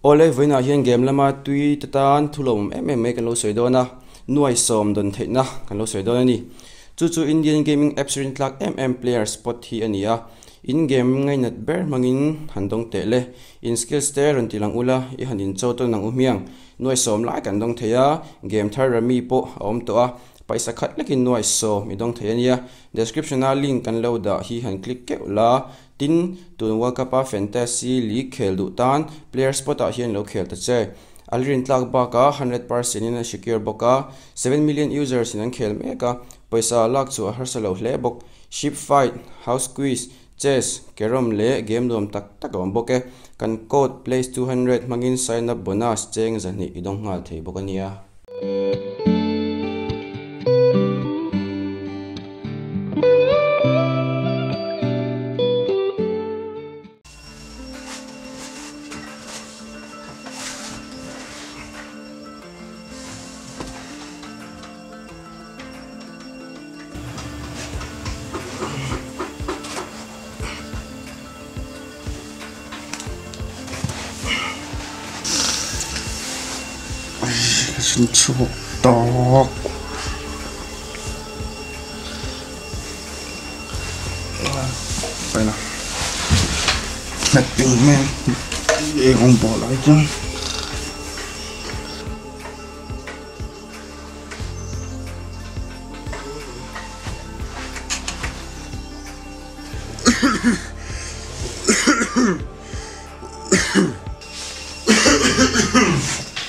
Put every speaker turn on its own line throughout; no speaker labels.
Awle, vawiinah hian game lama tui te tan thu lawmawm em em mai kan lo sawi dawn a, nuai sawm dawn theihna kan lo sawi dawn a ni. Chu chu Indian gaming apps rintlak em em player spot hi a ni a, in game ngainat ber hmangin han dawng teh le. In skills te rawn ti lang ula, i han incho tawn ang u hmiang. Nuai sawm lai kan dawng thei a, game thar Rummy pawh a awm tawh a, paisa khat lekin nuai sawm i dawng thei a nia. Description a link kan lo dah hi han click keuh la, Tin, tun World Cup a Fantasy League khel duh tan player spot ah hian lo khel ta che. A rin tlak bakah 100% in a secure bawk a, 7 million users in an khel mek a, pawisa lak chu a harsa lo hle bawk. Ship Fight, House Quiz, Chess, Carrom leh game nuam tak tak a awm bawk e. Kan code place 200 hmangin sign up bonus cheng 200 i dawng nghal thei bawk a nia.
Ka sin chhuak tawk eirawng bawl lai chuan.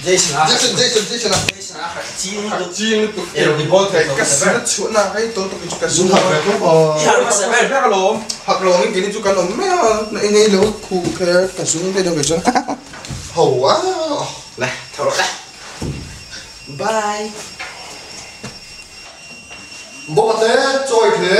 Jason a.
Jason, Jason, Jason a.
Jason a harh ching lutuk.
Ching lutuk. Ka sin a chhuahna hei tawn tawk in chu ka
Zung harh ve khawp a.
I harh hmasa ber
ber alawm. Harh lawng in keini chu kan awm mai a. Na inei lo khuh kher ka zung daih dawn kei chuan.
Ho a.
Le, tho rawh le. Bye.
Bawk a te, chawi hle.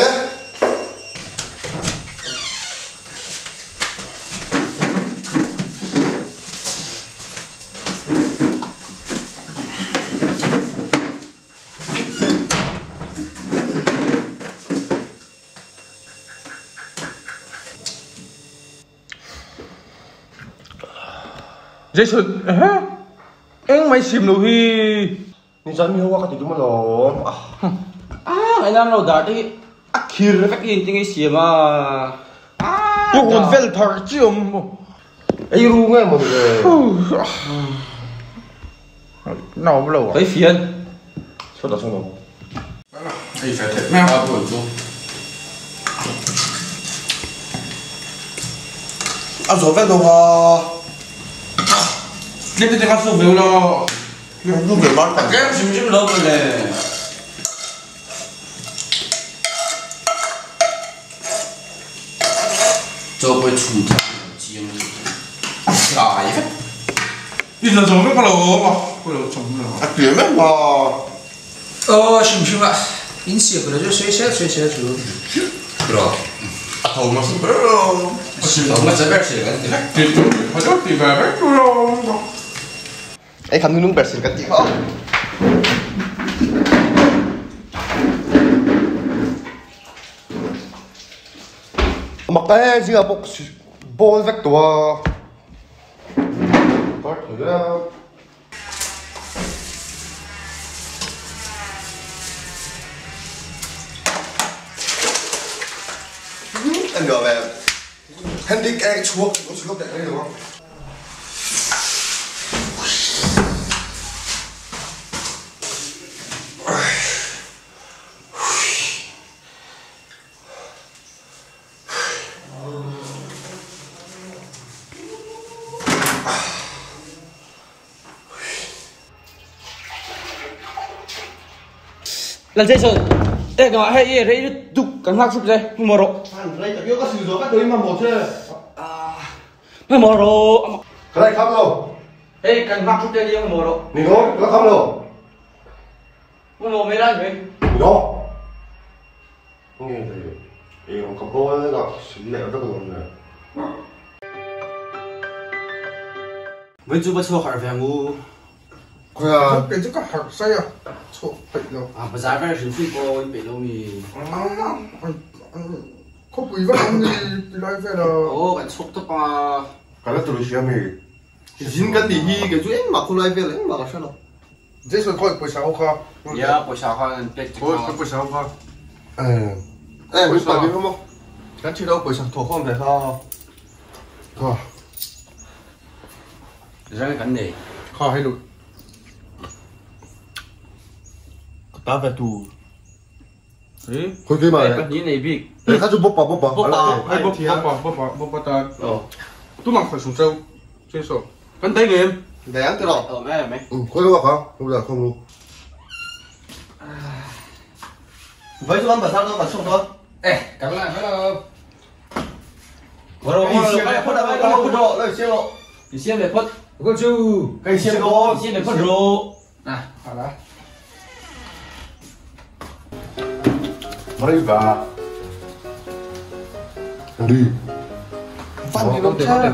Jason, ehe, eng mai sim lo hi.
Nizan mi ho a ka ti dum alawm.
Ah, ngainam lo dar te hi a khir vek in tinge siam a.
Pu hun vel thar chi awm.
Ei ru nge maw ni le.
Na awm lo a.
Kai fian.
Chhuat ah sawn awm.
Ei ve theih mai a
hun chu.
A zawh vek dawn a.
Tlem te te kha suk ve ula.
Suk ve mar
tak. Tlem hrim hrim lo mawle. Chaw pawh i chhum thak in chiang tlai vek.
I la zawh vek alawm a. Ka lo chawm lo.
A tlem em a.
Aw hrim hrim a in siam lo chu sawi sel sawi sel chu.
Bro.
A tho hmasa ber lo.
A tho hmasa ber sil kan ti vek.
Ti tur kha chu ti ve vek tur lo.
Ei kha nunung ber sil kan tih kha aw. Mak e zingah pawh bawl vek tawh a. Kar thei a. Anh gọi về Handy cái chuộc có chuộc để đây đúng không?
Lan Jason, e ka hei i rei lutuk kan nghak sup che, hmu rawh.
Rei tak ka sil zo ka tui mamawh che.
Hmu rawh.
Ka lai kham lo.
Hei kan nghak sup che nia hmu rawh.
Ni no, ka la kham lo.
Hmu rawh mai lai mai.
Ni no. Nge le, eng ka bawl vek a, sil leh vek alawm le.
Vawi chu va chhuak harh ve ang u.
Khawiah?
Kei chu ka harh sai a, chhuak peih lo.
A bazar vel hrim hrim pawh in peih lo mi.
Khawpui vak ang ni ti lai vel a.
Aw kan chhuak tawp a.
Ka la tur i hria mi. Zin kan tih hi kei chu engmah khawlai vel engmah ka hre lo.
Jason khawi pawisa ho kha.
Nia pawisa kha an pek che kha.
Khawi pawisa ho kha.
Eh min pai ve maw. Kan thi lo pawisa thawh khawm ve kha.
Kha.
Zang kan nei.
Kha hei lu.
Ka ta ve tu.
Khawi keimah le? Pahnih nei bik.
Hei kha chu bawpa bawpa.
Bawpa hei bawpa bawpa bawpa tan. Tumah khawi sung cheu. Cheu so. Kan dai ngem.
Dai ang tiraw.
Awm em e.
Khawi lo kha. Khawi la khawm lu. Vai chu kan bazar dawn kan chhuak dawn.
Eh kan la kan la.
Varo varo varo lo siam lo.
I siam le phawt.
Ko chu.
Kai siam dawn.
I siam le phawt ro.
À,好了.
Mariva. Đi.
Văn đi đâu cha.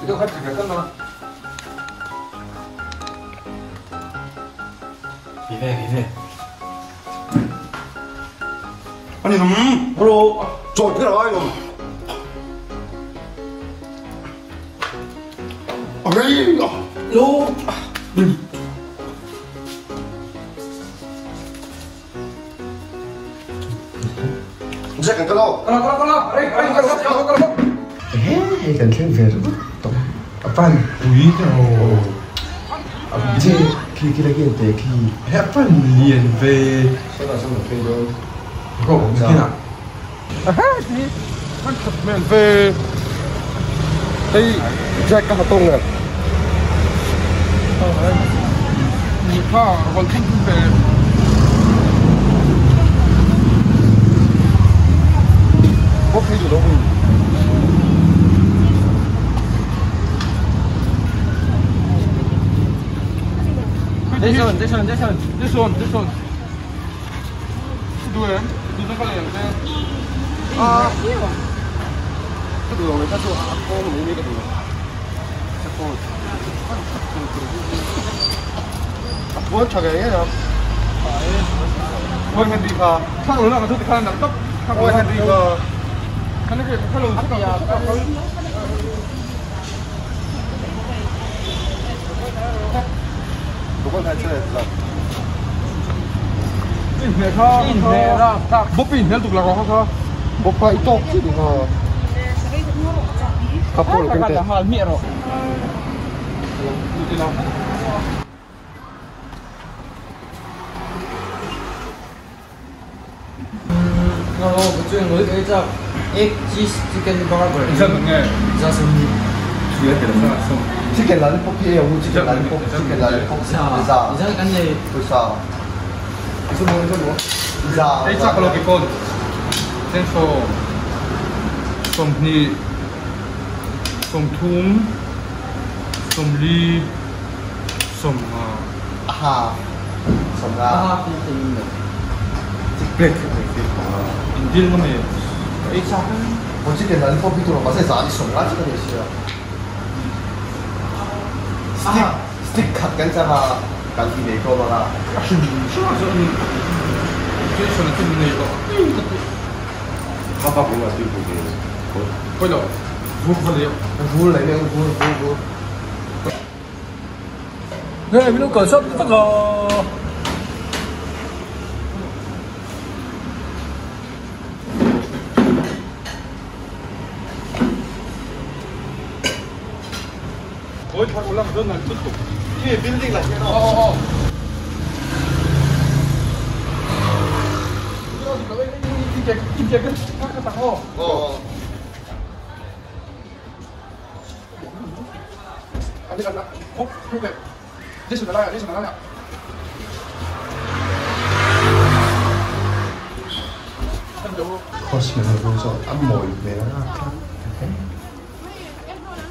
Đi đâu khách thì phải mà.
Đi về, đi về.
Anh nằm.
Hello. Chọn cái nào anh không? Ây da.
Lô.
Jack cái lo.
Cái lo, cái lo, đây, đây, cái lo, cái lo, cái lo.
Ê, cần thêm về rất tốt. Appan pui đâu. Che, khi khi là cái để khi appan liền về.
Sao là sao mà phê đâu.
Có cái nào? À ha, thì anh thật mẹ về. Đây Jack cái hạt tông này. Kha, còn không về. Bốc thấy rồi đâu.
This one, this one, this one.
This one, this one. Đuôi em, đuôi nó có liền thế.
À. Cái đường này chắc là con mình đi cái đường. Chắc con. Bố chả cái gì đâu.
Bố Henry kha. Khang lớn là cái thứ khang nặng tốc. Bố Henry kha. Khang cái khang lùn khang khang.
Đồ con hai chơi là.
In kha. In ra. Bố pin hel tục là có kha.
Bố phải tốt chứ đúng không?
Khắp rồi cái này. Hal mẹ rồi.
Nó cái chuyện mới cái叫 egg cheese chicken burger.
Sao nghe?
Ra sum.
Chicken lollipop kia, chicken lollipop, chicken lollipop.
Dạ. Dạ cái này.
Tôi sao?
Cái gì cái gì?
Dạ.
Đây chắc là cái con. Trên số. Sum ni. Sum thum. Sum li. Sum
à. Sum
À.
à.
Plate. Indian mà mày.
Ấy sao?
我这个 lollipop 比多了，把这炸的送啊，这个就是。Stick stick 卡跟这个钢筋没够嘛啦？
是是是嗯。这是这那个。
他爸不嘛对不对？
会了，不不了，
不来面不不不。
Ê, mình lúc cờ sắp tất rồi.
Ôi, thằng làm đơn là tiếp tục.
Cái building là thế nào?
Ờ.
Ờ.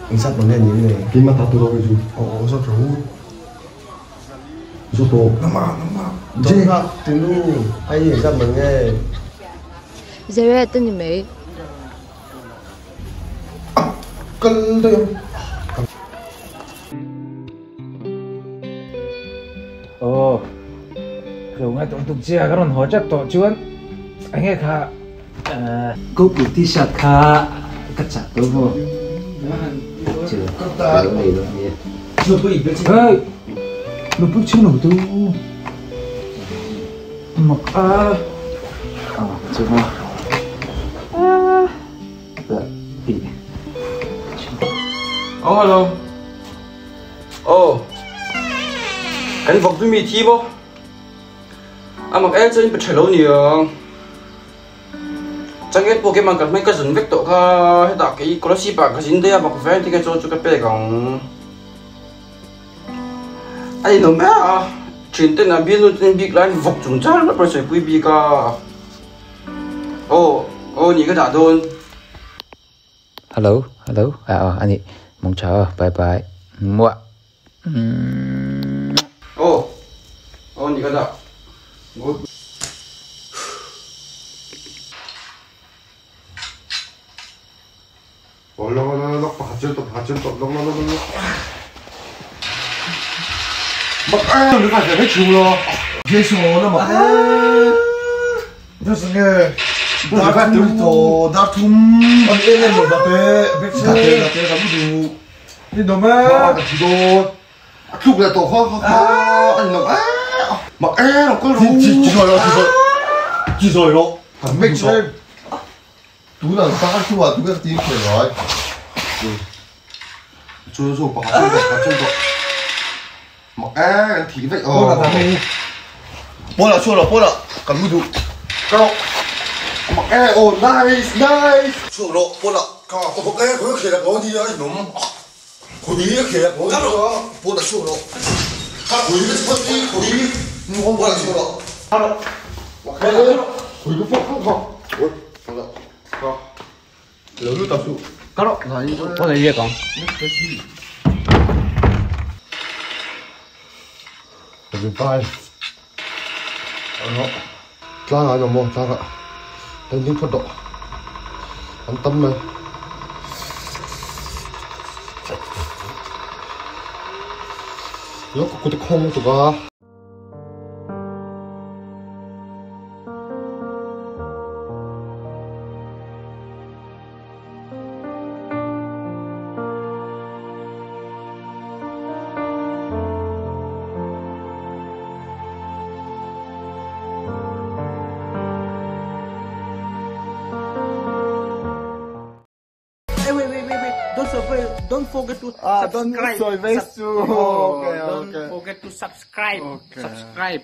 Anh sắp vấn đề như thế này.
Cái mặt tao tôi đâu rồi.
Ồ, sao chú?
Sao tôi?
Nó mà, nó mà.
Jack, từ lu, hay gì sắp vấn đề?
Zere tên gì mấy?
Cân đây.
Ồ, rồi ngay tụi tụi chia cái hỗ trợ tổ chuan, anh nghe khá, cô cụ t-shirt khá,
Ka chah tawh maw? Chu ka lo nei dawn nia. Hey! Lo pek chhung lo tu. Mak a. Ah, chu maw. Ah.
Oh hello. Oh. Kan vawk mi thi maw? A mak e chuan in pe tha lo niang. Changel pawh keimah ka hmai ka zun vek tawh kha hetah kei Kolasib ah ka zin daih a mak ve engtin nge chaw chu ka pek ang. A inawm e a thian ten a bialnu ten bik lai vawk chung chang ringawt pawh a sawipui bik a. Aw aw ni ka dah dawn.
Hello hello ah aw ani mangtha aw bye bye muah umm.
Aw aw ni ka dah good.
Aw lawk lawk lawk pakhat chian tawp pakhat chian tawp lawk lawk lawk lawk. Mak em ni ka hre vek chu lo.
Jason aw mak em. Jason nge dar thum to dar thum. An en em lo date vek che. Date date ka mu du. Ni dom e.
Ka thi dawn. A tluk leh tawh kha kha kha a ni lo e. Mak em lo kal ru.
Chi chi zawi rawh chi zawi. Chi zawi rawh.
Kan vek che. Tunah dar chungah tu ber tin kher ngai. Chu chu pakhat chu pakhat chu tawh. Mak e kan thih vek aw.
Pawn ah kan
Pawn ah chhuak lo pawn ah kan mu duh. Ka rawh. Mak e aw nice nice. Chhuak rawh pawn ah ka mak e khawi khel ang aw nia in awm. Khawi a khel ang aw nia pawn ah chhuak rawh. Ka khawi ka chhuak hi khawi pawn ah chhuak rawh. Ka rawh. Mak e khawi ka fawk fawk kha. Lo lut a suh.
Ka rawh. Pawn ah riak ang.
Goodbye. Rawh. Tlangah an awm aw tlangah. Kan ding phawt rawh. An tam mai. Lawk ka kut a khawng lutuk a.
Hey, wait, wait, wait, wait. Don't forget, don't forget to
Ah, don't
subscribe.
sawi vei su.
Oh,
Okay,
don't
okay.
forget to subscribe.
Okay.
Subscribe.